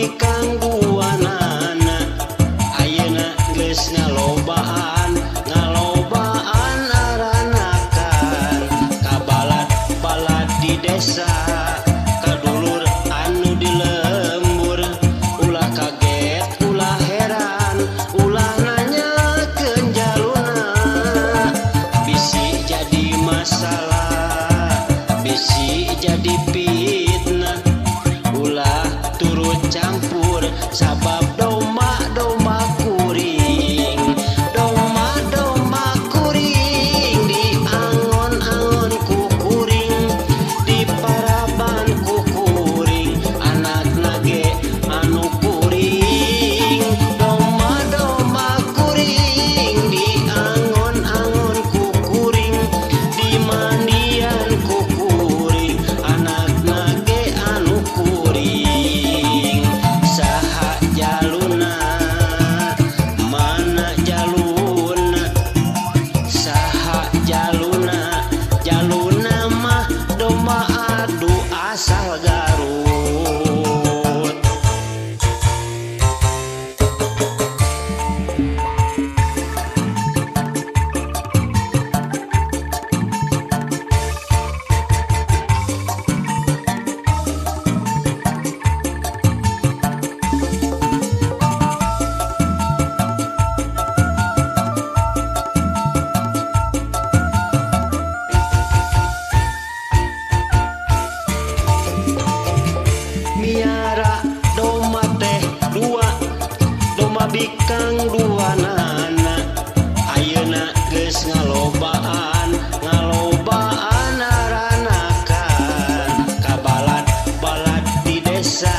bikang duanana ayeuna geus ngalobaan ngalobaan aranakan kabalad-balad di desa kadulur anu di lembur ulah kaget ulah heran ulah nanyakeun jaluna bisi jadi masalah bisi jadi fitnah ulah turut campur sabab domba-domba kuring domba-domba kuring di angon-angon ku kuring di paraban ku kuring anakna ge anu kuring domba-domba kuring di angon-angon ku kuring di mandian ku kuring anakna ge anu kuring saha jaluna mana jaluna saha jaluna jaluna mah domba adu asal Garut. Miara domba teh dua domba bikang duanana ayeuna geus ngalobaan ngalobaan aranakan kabalad-balad di desa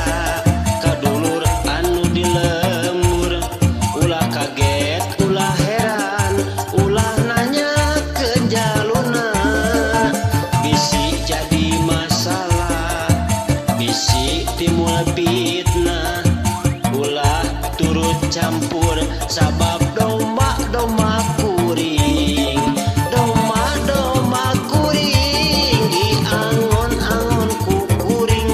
kadulur anu di lembur ulah kaget ulah heran ulah nanyakeun jaluna bisi jadi masalah bisi timbul fitnah ulah turut campur sabab domba-domba kuring domba-domba kuring di angon-angon ku kuring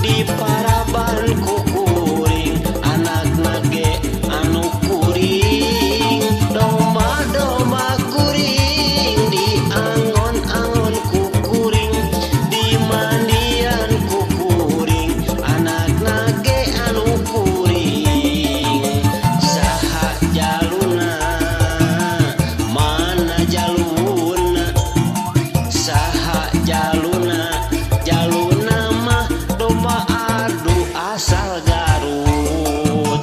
di paraban ku kuring anakna ge anu kuring domba-domba kuring di angon-angon ku kuring di mandian ku kuring anakna ge anu kuring saha jaluna mana jaluna saha jaluna jaluna mah domba adu asal Garut.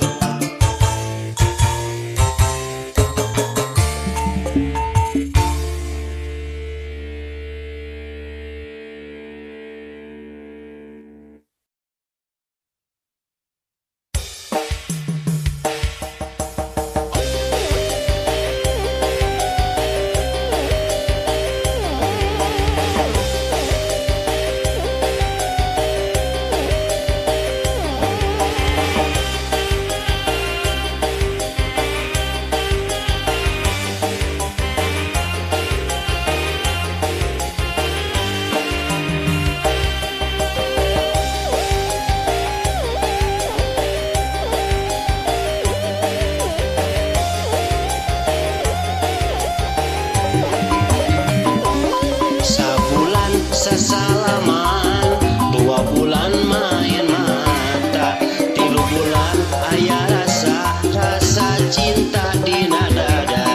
Sabulan sasalaman, 2 bulan main mata, 3 bulan aya rasa rasa cinta dina dada,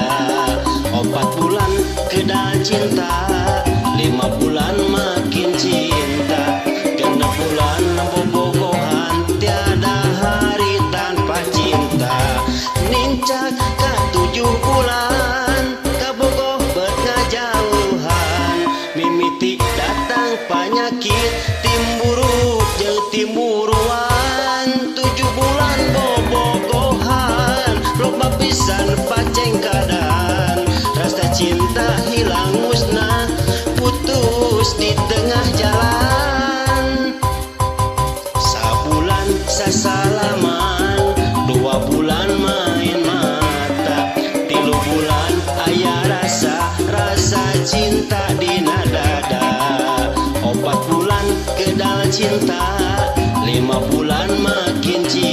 4 bulan kedal cinta, 5 bulan makin cinta, 6 bulan bobogohan tiada hari tanpa cinta, nincak ka 7 bulan kabogoh bet ngajauhan, mimiti datang panyakit timburuk jeung timburuan, 7 bulan bobogohan loba pisan pacengkadan, rasa cinta hilang musnah putus di tengah jalan. Sabulan sasalaman, 2 bulan main mata, 3 bulan aya rasa rasa cinta dina dada, 4 bulan kedal cinta, 5 bulan makin cinta.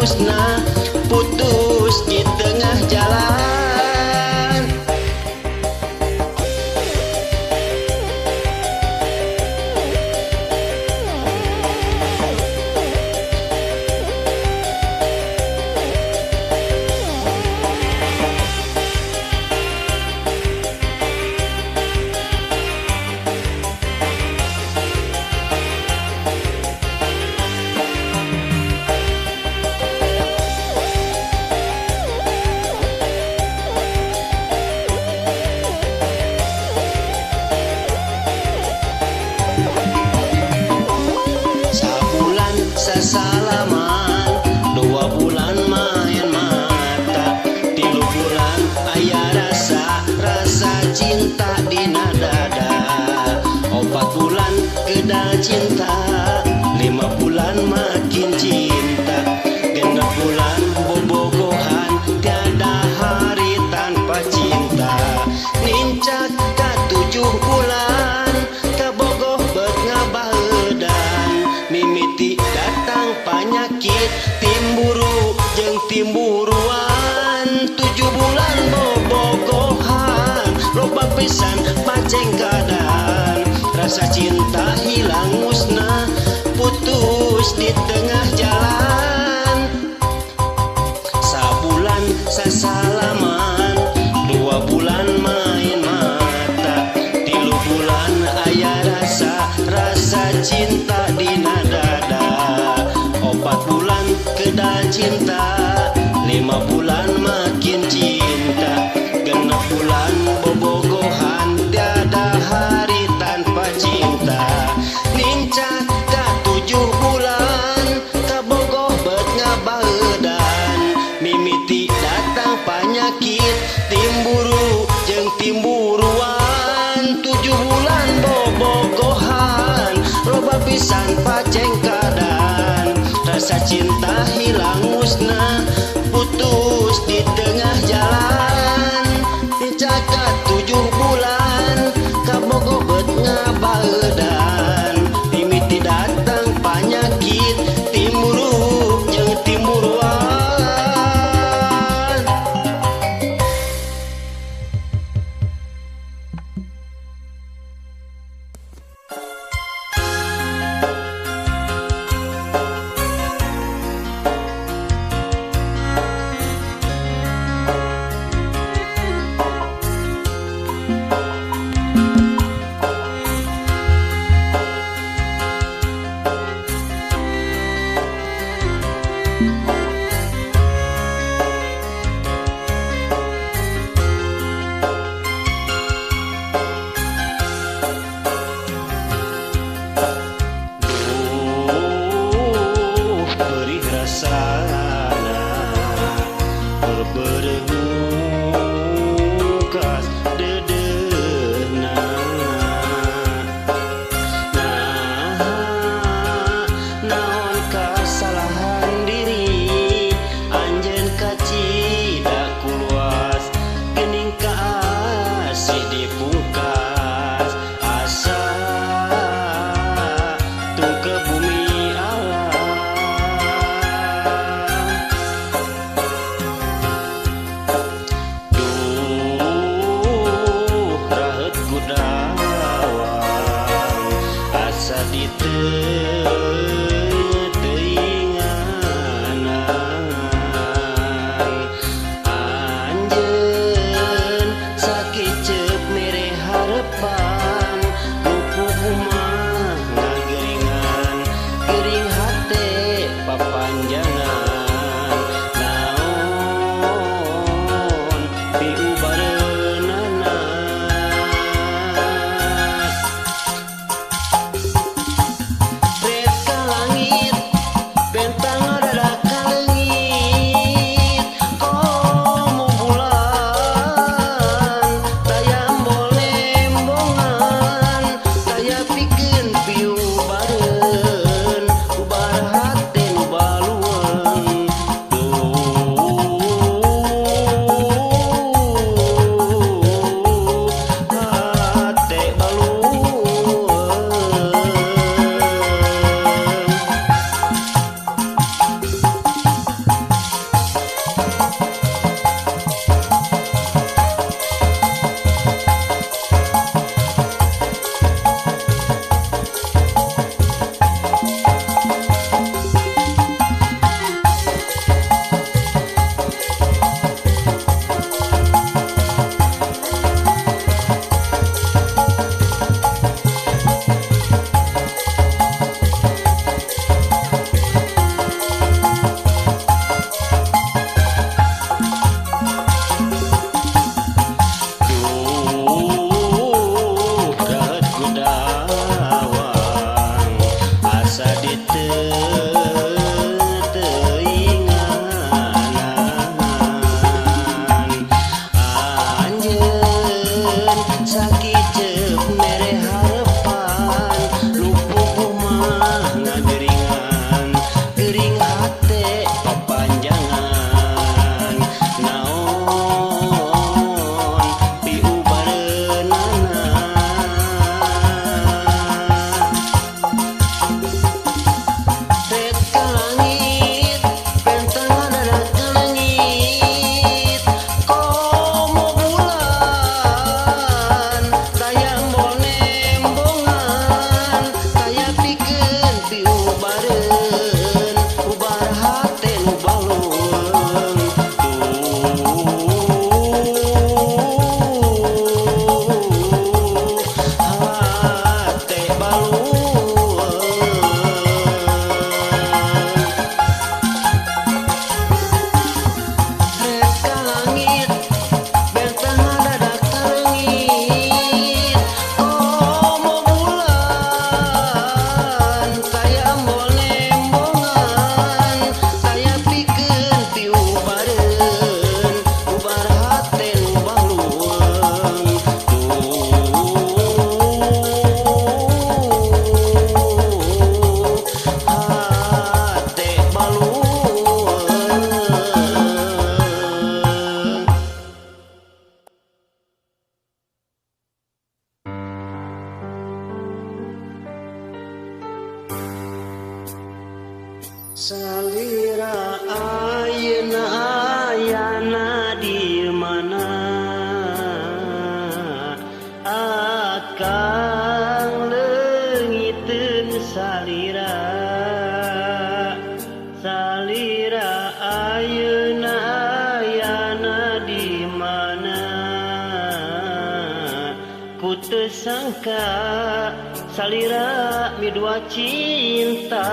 musnah, putus di tengah jalan. Sasalaman, 2 bulan main mata, 3 bulan aya rasa, rasa cinta dina dada. 4 bulan kedal cinta, 5 bulan makin cinta, 6 bulan bobogohan, tiada hari tanpa cinta. Nincak ka 7 bulan, kabogoh bet ngabaeudan, mimiti datang panyakit timburu jeung timburuan. 7 bulan bobogohan, loba pisan pacengkadan, rasa cinta hilang musnah, putus di tengah jalan. Sabulan sasalaman, 2 bulan main mata, 3 bulan aya rasa, rasa cinta dina dada. 4 bulan kedal cinta, 5 bulan makin cinta, 6 bulan bobogohan, tiada hari tanpa cinta. Nincak ka 7 bulan, kabogoh bet ngabaeudan, mimiti datang panyakit timburu jeung timburuan. 7 bulan bobogohan, loba pisan pacengkadan, rasa cinta hilang musnah, putus di tengah jalan. Nincak ka 7 bulan, kabogoh bet ngabaeudan, mimiti datang panyakit timburu jeung timburuan. Pikeun piubareun, ubar hate nu balueun. Salira ayeuna ayana di mana, akang leungiteun salira. Salira ayeuna ayana di mana, ku teu sangka salira midua cinta.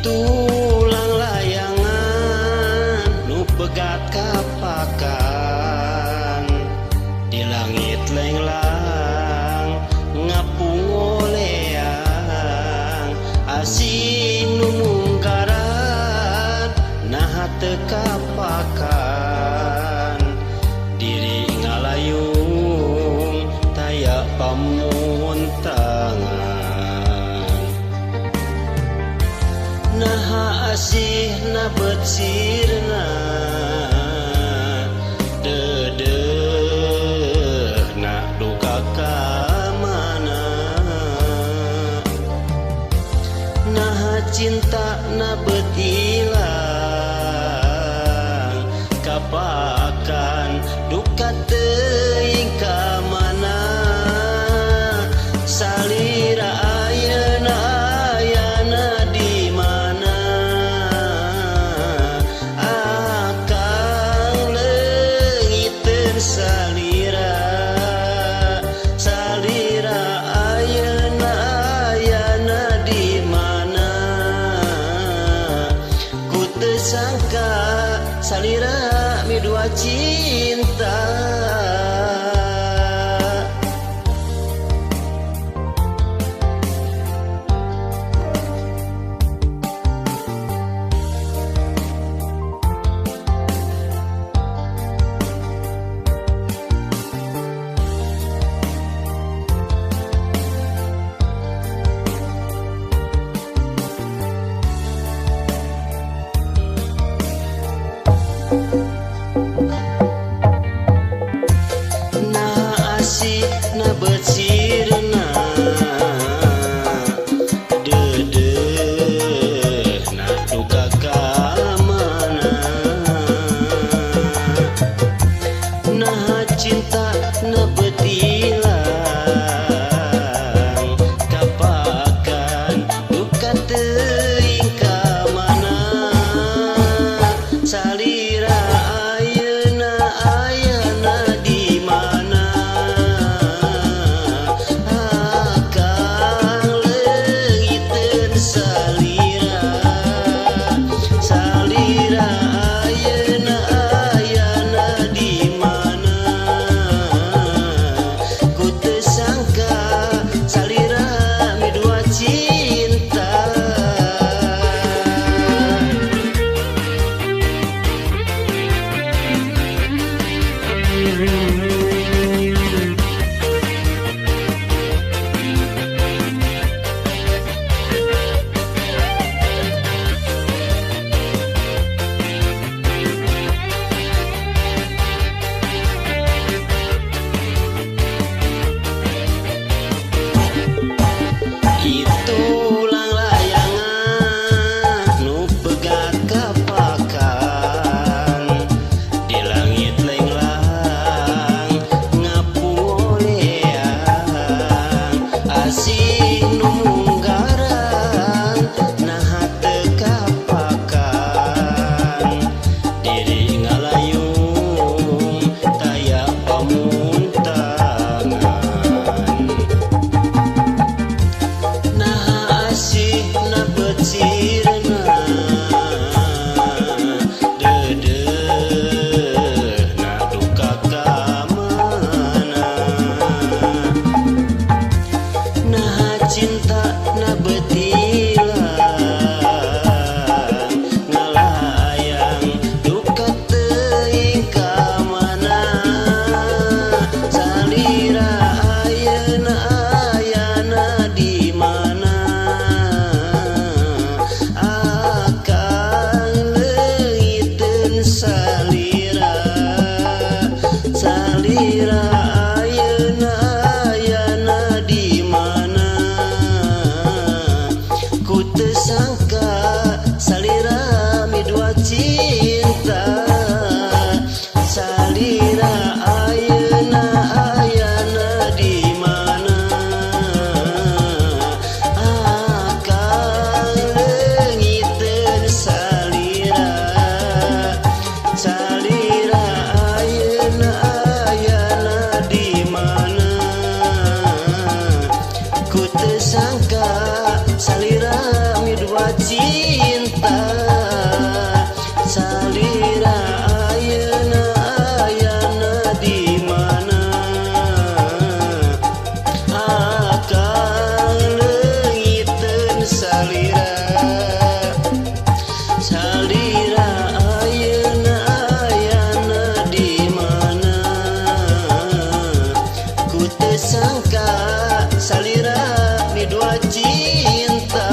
Tulang layangan nu pegat kapakan, di langit lenglang ngapungoleang, asing nu mungkaran naha teu kapakan, diri ngalayung taya pamuntangan. Naha asih na bet sirna, deudeuh na duka ka mana, naha cinta na bet ilang kapakan duka teuing ka mana. Salira ayeuna ayana di mana, akang leungiteun salira. Salira ayeuna ayana di mana, ku teu sangka salira midua cinta. midua cinta salira ayeuna ayana di mana akang leungiteun salira salira ayeuna ayana di mana ku teu sangka salira midua cinta.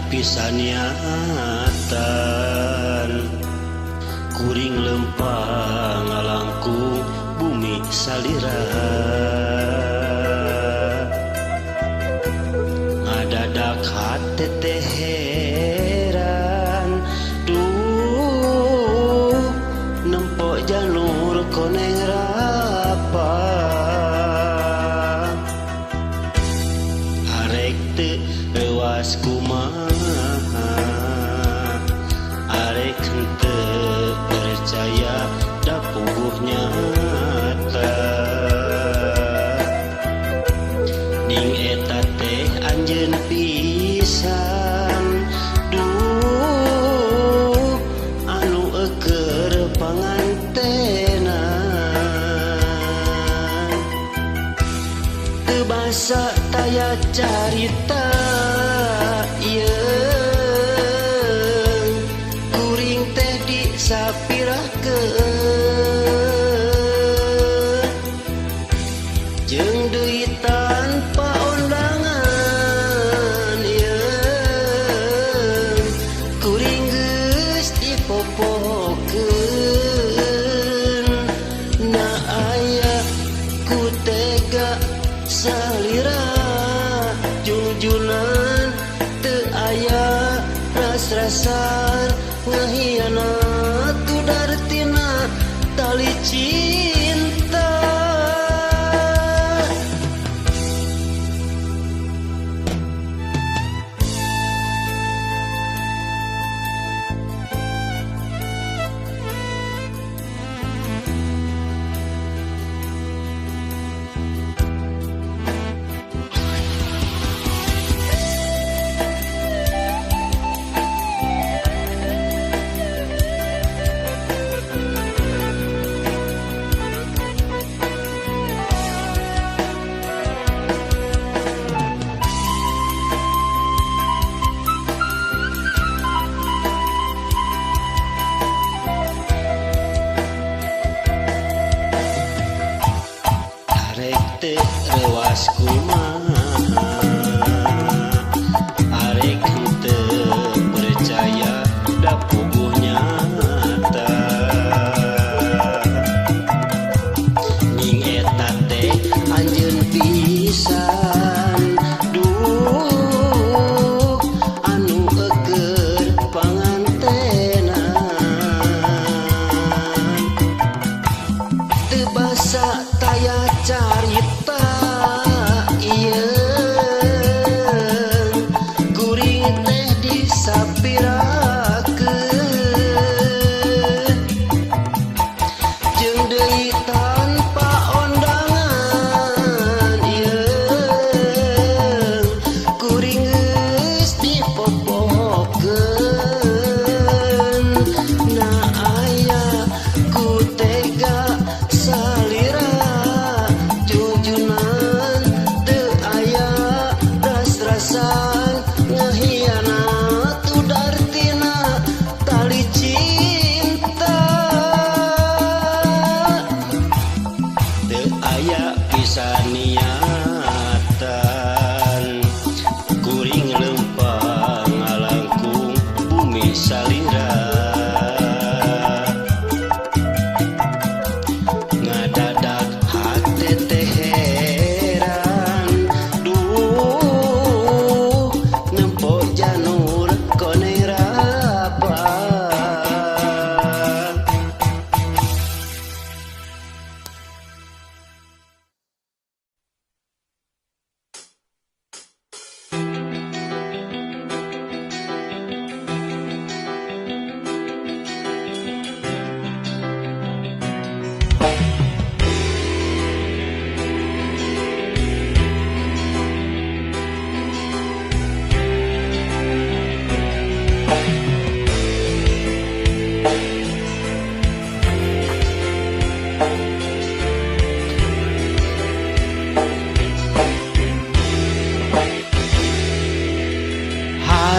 Pisan niatan kuring lempang ngalangkung bumi salira ngadadak hate teh heran duh nempo jalur koneng rapang arek teu reuas kumaha arek henteu percaya da puguh nyata ning eta teh anjeun pisan duh anu eueur pangantenan teu basa taya carita ieu kuring teh disapirahkeun jeung deui tanpa undangan ieu kuring geus dipopokeun na aya ku tega salira jungjunan teu aya ras-rasan ngahianat tudartina tali cinta.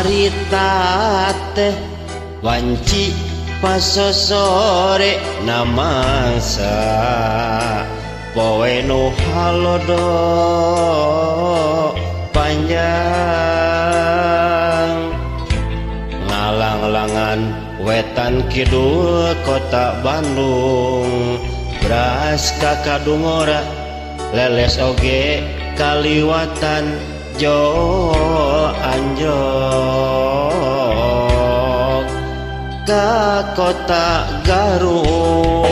Harita teh wanci pasosore namangsa poe nu halodo panjang ngalanglangan wetan kidul kota Bandung beras ka kadungora leles oge kaliwatan jol anjlok ka kota Garut.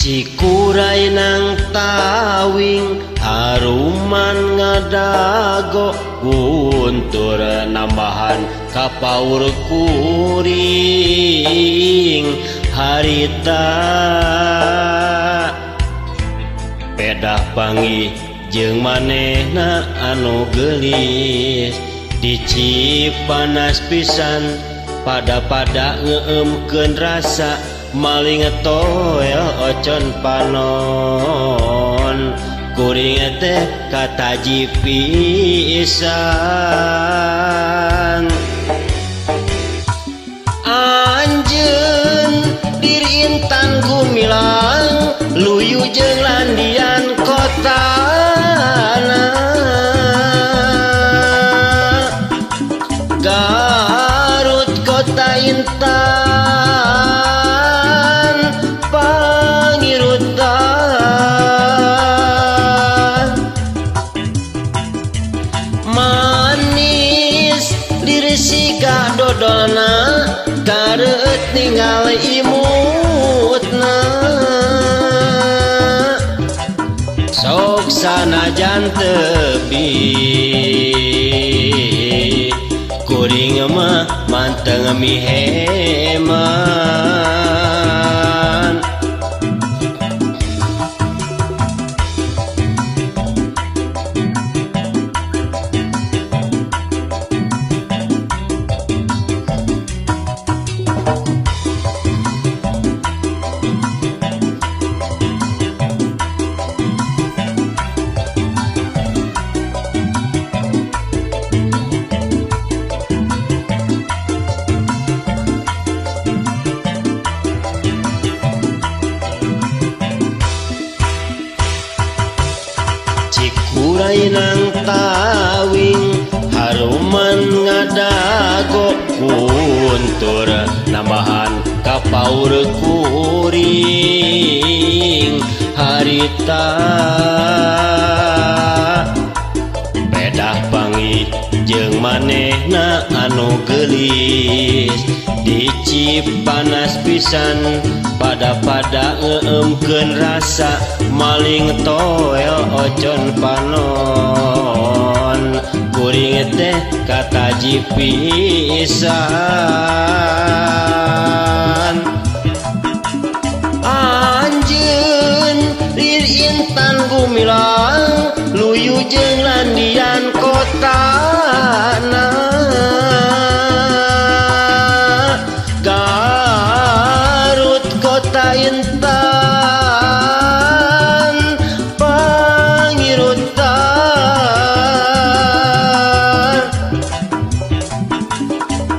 Cikuray nang tawing haruman ngadago guntur nambahan kapaur kuring harita pedah panggih jeung manehna anu geulis dicipanas pisan pada-pada ngeumkeun rasa maling toel ocon panon kuring teh kataji pisan. Anjeun diri intan gumilang luyu jeung landian kotana Garut kota intan pangirutan manis diri siga dodolna kareut ninggal imutna sok sanajan tebi kuring mah manteng miheman. Cikuray nang tawing haruman ngadago guntur nambahan kapaur kuring harita pedah panggih jeung manehna anu geulis dicipanas pisan pada-pada ngeumkeun rasa maling toel ocon panon kuring teh kataji pisan. Anjeun lir intan gumilang luyu jeung landian kotana Garut kota intan pangirutan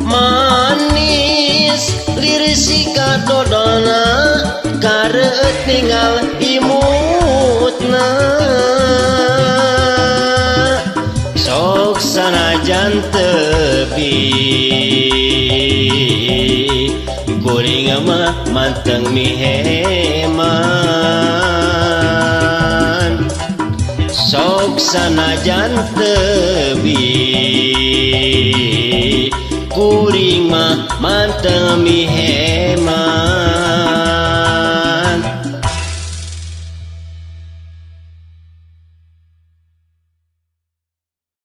manis liris siga dodolna kareut ninggal imutna sok sanajan tebi kuring mah manteng miheman sok sanajan tebi kuring mah manteng miheman.